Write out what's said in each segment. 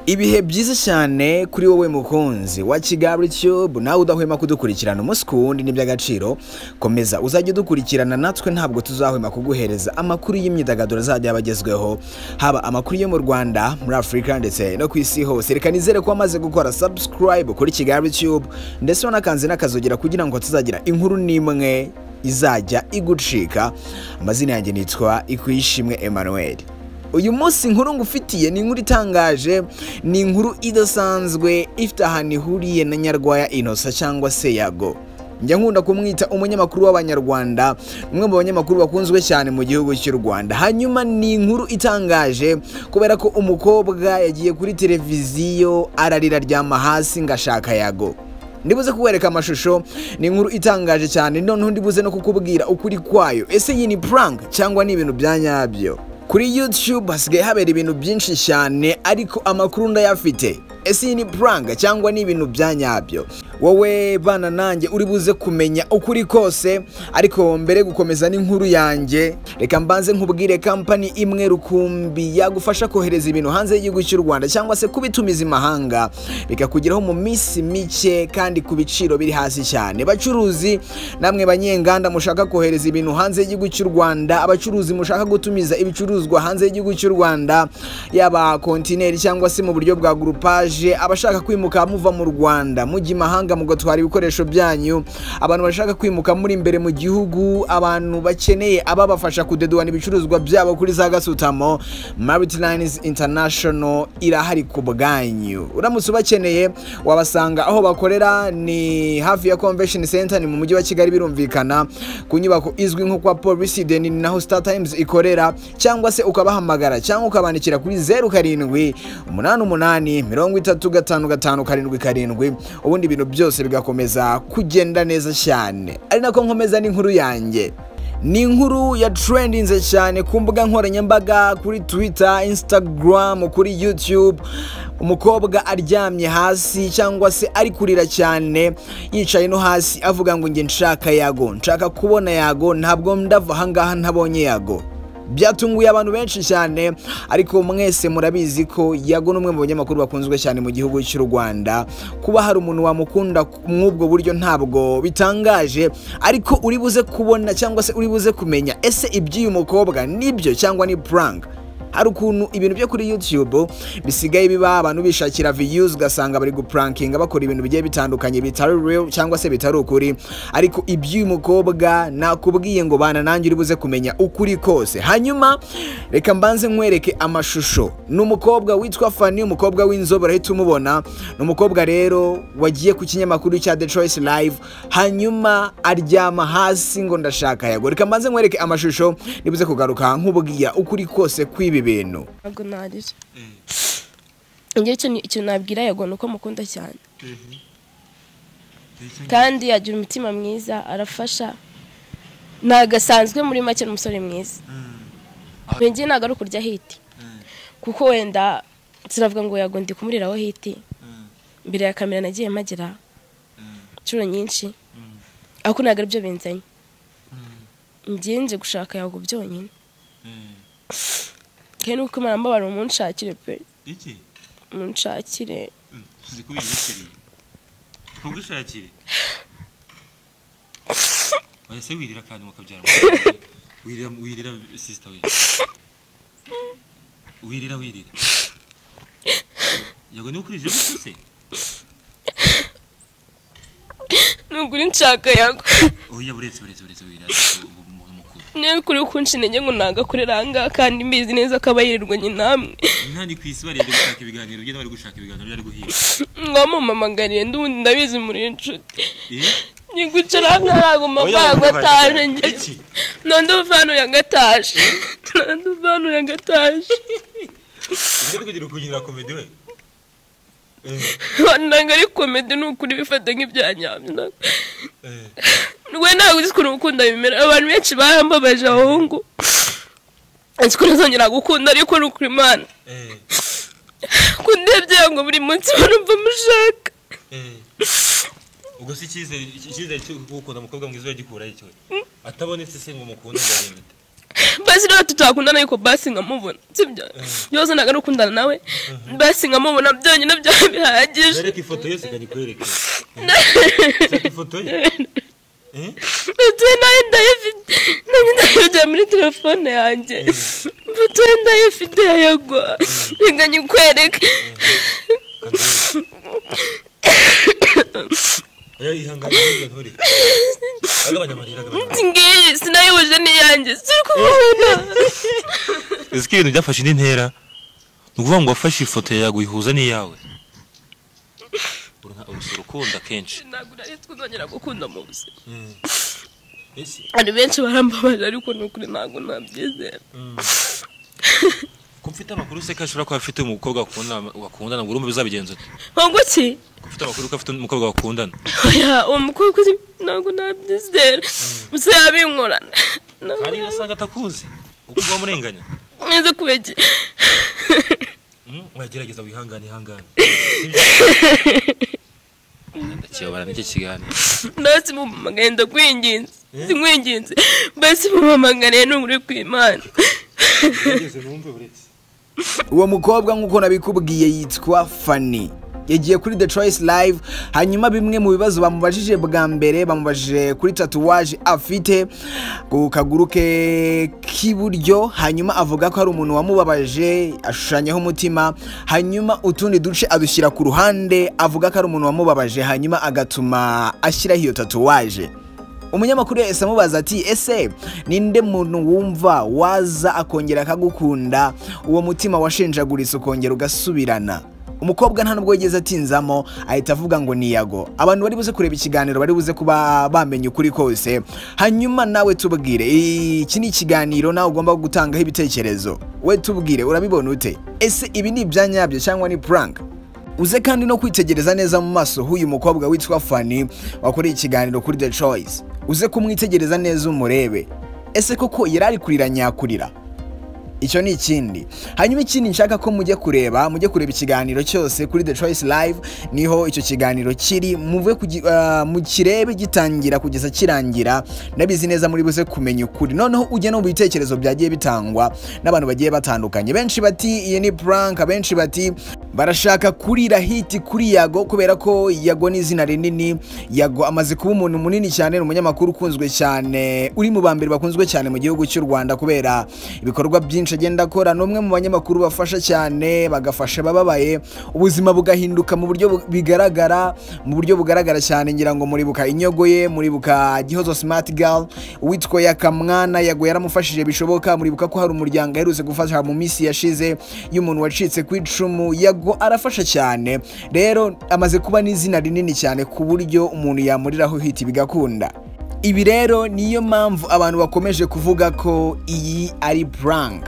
Ibihe byiza cyane kuri wowe mukunzi wa Kigali Tube, nawe udahwema kudukurikirana umunsi ku wundi n'iby'agaciro. Komeza uzajya udukurikirana, natwe ntabwo tuzahwema kuguhereza amakuru y'imyidagaduro azajya abagezweho, haba amakuru yo mu Rwanda, muri Afurika ndetse no ku isi hose. Reka nizere ko wamaze gukora subscribe kuri Kigali Tube ndetse wanakanze n'akazogera kugira ngo tuzagira inkuru n'imwe izajya igucika. Amazina yanjye nitwa Ikwishimwe Emmanuel. Uyu munsi inkuru ngufitiye ni inkuru itangaje, ni inkuru idasanzwe ifite ahantu ihuriye na Nyarwaya Innocent cyangwa se Yago. Njya nkunda kumwita umunyamakuru w'Abanyarwanda, umwe mu banyamakuru bakunzwe cyane mu gihugu cy'u Rwanda. Hanyuma ni inkuru itangaje kubera ko umukobwa yagiye kuri televiziyo ararira aryama hasi ngo ashaka Yago. Ndibuze kuwereka amashusho, ni inkuru itangaje cyane, noneho ndibuze no kukubwira ukuri kwayo. Ese iyi ni prank cyangwa ni ibintu bya nyabyo? Kuri YouTube hasigaye habera ibintu byinshi cyane, ariko amakuru ndayafite. Ese iyi ni prank cyangwa ni ibintu bya nyabyo? Wowe bana nanjye uri buze kumenya ukuri kose. Ariko mbere gukomeza n'inkuru yanjye, reka mbanze nkubwire company imwe rukumbi yagufasha kohereza ibintu hanze y'igihugu cy'u Rwanda cyangwa se kubitumiza imahanga bikakugeraho mu minsi mike kandi ku biciro biri hasi cyane. Bacuruzi namwe banyenganda mushaka kohereza ibintu hanze y'igihugu cy'u Rwanda, abacuruzi mushaka gutumiza ibicuruzwa hanze y'igihugu cy'u Rwanda, yaba kontineri cyangwa se mu buryo bwa groupage, abashaka kwimuka muva mu Rwanda mujya imahanga mugatwara ibikoresho byanyu, abantu bashaka kwimuka muri imbere mu gihugu, abantu bakeneye ababafasha kudeduana ibicuruzwa byabo kuri za gasutamo, Maritines International irahari ku bwanyu. Uramutse ubakeneye wabasanga aho bakorera ni hafi ya Convention Center, ni mu mujyi wa Kigali birumvikana, ku nyubako izwi nko kwa Police ni naho Star Times ikorera, cyangwa se ukabahamagara cyangwa ukabandikira kuri 07 88 35 5 7 7, ubundi ibintu byose bigakomeza kugenda neza cyane. Ari nako nkomeza n'inkuru yanjye. Ni inkuru ya trendinze cyane ku mbuga nkoranyambaga, kuri Twitter, Instagram, kuri YouTube. Umukobwa aryamye hasi cyangwa se ari kurira cyane, yicaye no hasi avuga ngo nge nshaka Yago, nshaka kubona Yago, ntabwo ndava ahangaha ntabonye Yago. Byatunguye abantu benshi cyane, ariko mwese murabizi ko Yago n'umwe mu banyamakuru bakunzwe cyane mu gihugu cy'u Rwanda. Kuba hari umuntu wamukunda mw'ubwo buryo ntabwo bitangaje, ariko uri buze kubona cyangwa se uri buze kumenya ese iby'uyu mukobwa nibyo cyangwa ni prank. Hari ukuntu ibintu byo kuri YouTube bisigaye biba abantu bishakira views, ugasanga bari guprankinga bakora ibintu bigiye bitandukanye bitari real cyangwa se bitari ukuri. Ariko iby'uyu mukobwa nakubwiye ngo bana nanjye uri buze kumenya ukuri kose. Hanyuma reka mbanze nkwereke amashusho. Ni umukobwa witwa Fanny, umukobwa w'inzobe, urahita umubona. Ni umukobwa rero wagiye ku kinyamakuru cya The Choice Live, hanyuma aryama hasi ngo ndashaka Yago. Reka mbanze nkwereke amashusho nibuze kugaruka nkubwira ukuri kose kw'ibi bintu. Ntabwo narira. Njye icyo nabwira Yago nuko mukunda cyane. Kandi agira umutima mwiza, arafasha. Nagasanzwe muri make n'umusore mwiza. Njye ntabwo ari ukurya hiti. Kuko wenda turavuga ngo Yago ndi kumuriraho hiti. Mbere ya kamera nagiye mpagera inshuro nyinshi. Ariko ntabwo ari byo binzanye. Njye nje gushaka Yago byonyine. Kandi uko imana mbabara umunshakire pe. Iki? Munshakire. Zikubishikiriye. Kugushakire. Wese wirira kandi mukabyara. Wirira wirira sister we. Wirira wirira. Yago ni ukurije gutse. Nuguri nshaka Yago. Oya buretse buretse buretse wirira. Niyo kuri ukunshi intege ngo nagakorera ahangaha kandi mbizi neza ko abayirirwa namwe. Ntani ku isi barende gushaka ibiganiro bye n'abari gushaka ibiganiro byari guhiga. Mwamumamagariye ndundi ndabizi muri inshuti. Ni gucara nkago mabago ataje nge. Nonde uvano yagataje. Nonde uvano yagataje. Ngiye kugira kugira comedy we. Nanga ari comedy nukuri bifata nk'ibyanyamye. We ntabwo uzi ukuntu gukunda bimera. Abantu benshi barambabaje abahungu. Nzi ko ntazongera gukunda ariko ni ukuri Imana. Kundebye ngo buri munsi barumva mushaka. Ubwo si icyizere cyo gukunda umukobwa mwiza yagikura icyo atabonetse se ngo mukunde byagenda bite? Basi rero tutakundana ariko basi nkamubona, sibyo? Yose ntabwo ari ukundana nawe, basi nkamubona byonyine byaba bihagije. Bereka ifoto yose kanyikwereke. Shaka ifoto ye. Ifoto ye nayo ndayifite, nanjye ndayifite muri telefone yanjye. Ifoto ye ndayifite ya Yago, reka nyikwereke. Oya ihangane ntore. Agabanya amarira, agabanya. Ngiyi sinayihuje n'iyanjye, siri kumubona. Uzi ko ibintu byafashe indi ntera? Ni ukuvuga ngo wafashe ifoto ya Yago uyihuza n'iyawe. Urusura ukunda kenshi. Ntabwo nari twuzongera gukunda mu buzima. Hari benshi barambabaje ariko ni ukuri ntabwo nabyizera. Ko mfite amakuru se ko ashobora kuba afite umukobwa bakundana, ngo urumva bizabigenza ute? Ngo iki? Ko mfite amakuru ko afite umukobwa bakundana. Oya, uwo mukobwa ntabwo nabyizera. Gusa yabinkorana. Kandi asanga atakuzi. Uko wamurenganya? Neza kubeki. Wagerageza wihangane, ihangane. Ndakiyobora n'iki kiganiro. Basi mumamagaye ndakwinginze. Sinkwinginze. Basi mumamagaye n'ukuri kw'Imana. Gerageza numve uretse. Uwo mukobwa nk'uko nabikubwiye yitwa Fanny. Yagiye kuri The Choice Live, hanyuma bimwe mu bibazo bamubajije bwa mbere bamubajije kuri tatuwaje afite ku kaguru ke k'iburyo, hanyuma avuga ko hari umuntu wamubabaje ashushanyaho umutima, hanyuma utundi duce adushyira ku ruhande avuga ko ari umuntu wamubabaje, hanyuma agatuma ashyiraho iyo tatuwaje. Umunyamakuru yahise amubaza ati ese ninde muntu wumva waza akongera akagukunda, uwo mutima washenjaguritse ukongera ugasubirana? Umukobwa nta nubwo yigeze atinzamo ahita avuga ngo ni Yago. Abantu bari buze kureba ikiganiro bari buze kuba bamenye ukuri kose. Hanyuma nawe tubwire, iki ni ikiganiro nawe ugomba gutangaho ibitekerezo. We tubwire urabibona ute? Ese ibi ni ibyanyabyo cyangwa ni prank? Uze kandi no kwitegereza neza mu maso h'uyu mukobwa witwa Fanny wakoreye ikiganiro kuri The Choice. Uze kumwitegereza neza umurebe. Ese koko yarari kurira nyakurira? Icyo ni ikindi. Hanyuma ikindi nshaka ko mujye kureba ikiganiro cyose kuri The Choice Live, niho icyo kiganiro kiri, muve mukirebe gitangira kugeza kirangira, ndabizi neza muri buze kumenya ukuri. Noneho ujye no mu bitekerezo byagiye bitangwa n'abantu bagiye batandukanye. Benshi bati iyi ni prank, benshi bati barashaka kurira hiti kuri Yago kubera ko Yago ni izina rinini, Yago amaze kuba umuntu munini cyane, ni umunyamakuru ukunzwe cyane, uri mu bambere bakunzwe cyane mu gihugu cy'u Rwanda kubera ibikorwa byinshi agenda akora. Ni umwe mu banyamakuru bafasha cyane, bagafasha abababaye, ubuzima bugahinduka mu buryo bigaragara, mu buryo bugaragara cyane. Ngira ngo muribuka inyogo ye, muribuka Gihozo Smart Girl witwa Yakamwana, Yago yaramufashije bishoboka. Muribuka ko hari umuryango aherutse gufasha mu minsi yashize y'umuntu wacitse ku icumu. Yago arafasha cyane, rero amaze kuba n'izina rinini cyane ku buryo umuntu yamuriraho hiti bigakunda. Ibi rero niyo mpamvu abantu bakomeje kuvuga ko iyi ari prank.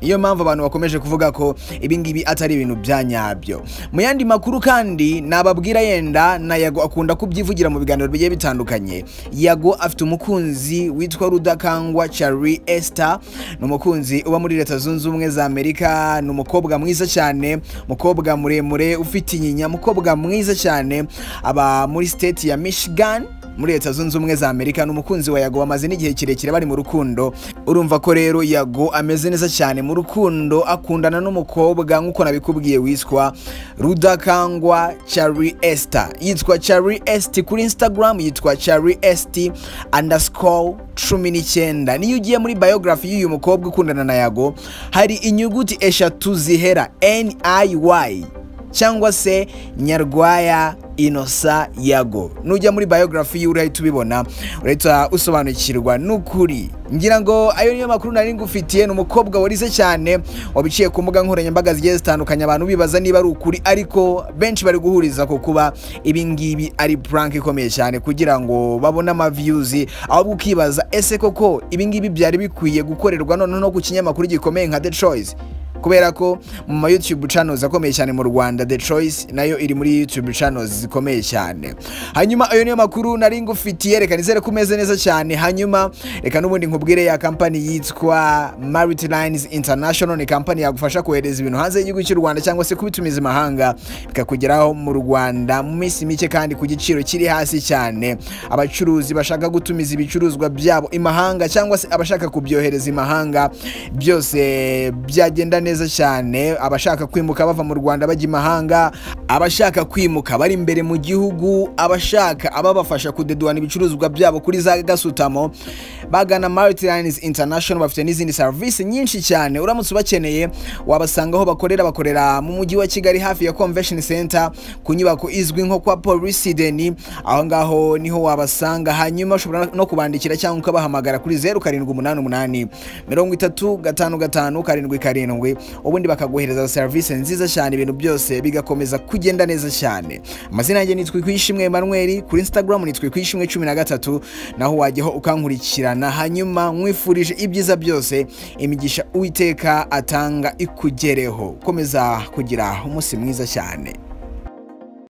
Iyo mpamvu abantu bakomeje kuvuga ko ibi ngibi atari ibintu bya nyabyo. Mu yandi makuru kandi nababwira, yenda na Yago akunda kubyivugira mu biganiro bigiye bitandukanye. Yago afite umukunzi witwa Rudakangwa Charlie Esther, ni umukunzi uba muri Leta Zunze Ubumwe za Amerika, ni umukobwa mwiza cyane, umukobwa muremure ufite inyinya, umukobwa mwiza cyane, aba muri state ya Michigan muri Leta Zunze Ubumwe za Amerika. Ni umukunzi wa Yago, bamaze n'igihe kirekire bari mu rukundo. Urumva ko rero Yago ameze neza cyane mu rukundo, akundana n'umukobwa nk'uko nabikubwiye witwa Rudakangwa Charlie Esther. Yitwa Charlie Esther kuri Instagram, yitwa Charlie Esther _19. Niyo ugiye muri biography y'uyu mukobwa ukundana na Yago, hari inyuguti eshatu zihera NIY cyangwa se Nyarwaya Inosa Yago. Nujya muri biography ye urahita ubibona, urahita usobanukirwa n'ukuri. Ngira ngo ayo niyo makuru nari ngufitiye. Ni umukobwa warize cyane, wabiciye ku mbuga nkoranyambaga zigiye zitandukanye, abantu bibaza niba ari ukuri, ariko benshi bari guhuriza ko kuba ibi ngibi ari prank ikomeye cyane kugira ngo babone ama views. Ahubwo ukibaza ese koko ibi ngibi byari bikwiye gukorerwa noneho no ku kinyamakuru gikomeye nka The Choice? Kubera ko mu ma YouTube channels akomeye cyane mu Rwanda, The Choice nayo iri muri YouTube channels zikomeye cyane. Hanyuma ayo niyo makuru nari ngufitiye, reka nizere ko umeze neza cyane. Hanyuma reka n'ubundi nkubwire ya kampani yitwa Marit Lines International. Ni kampani yagufasha kohereza ibintu hanze y'igihugu cy'u Rwanda cyangwa se kubitumiza imahanga bikakugeraho mu Rwanda mu minsi mike kandi ku giciro kiri hasi cyane. Abacuruzi bashaka gutumiza ibicuruzwa byabo imahanga cyangwa se abashaka kubyohereza imahanga, byose byagenda neza cyane. Abashaka kwimuka bava mu Rwanda bajya imahanga, abashaka kwimuka bari imbere mu gihugu, abashaka ababafasha kudeduana ibicuruzwa byabo kuri za gasutamo, bagana Marit Lines International. Bafite n'izindi serivisi nyinshi cyane. Uramutse ubakeneye wabasanga aho bakorera. Bakorera mu mujyi wa Kigali, hafi ya Convention Center, ku nyubako izwi nko kwa Polisi Deni. Aho ngaho niho wabasanga. Hanyuma ushobora no kubandikira cyangwa ukabahamagara kuri 0788 30 55 77, ubundi bakaguhereza serivisi nziza cyane, ibintu byose bigakomeza kugenda neza cyane. Amazina yanjye nitwa Kwishimwe Emmanuel, kuri Instagram nitwa Kwishimwe 13, naho wajyaho ukankurikirana. Hanyuma nkwifurije ibyiza byose, imigisha Uwiteka atanga ikugereho. Komeza kugira umunsi mwiza cyane.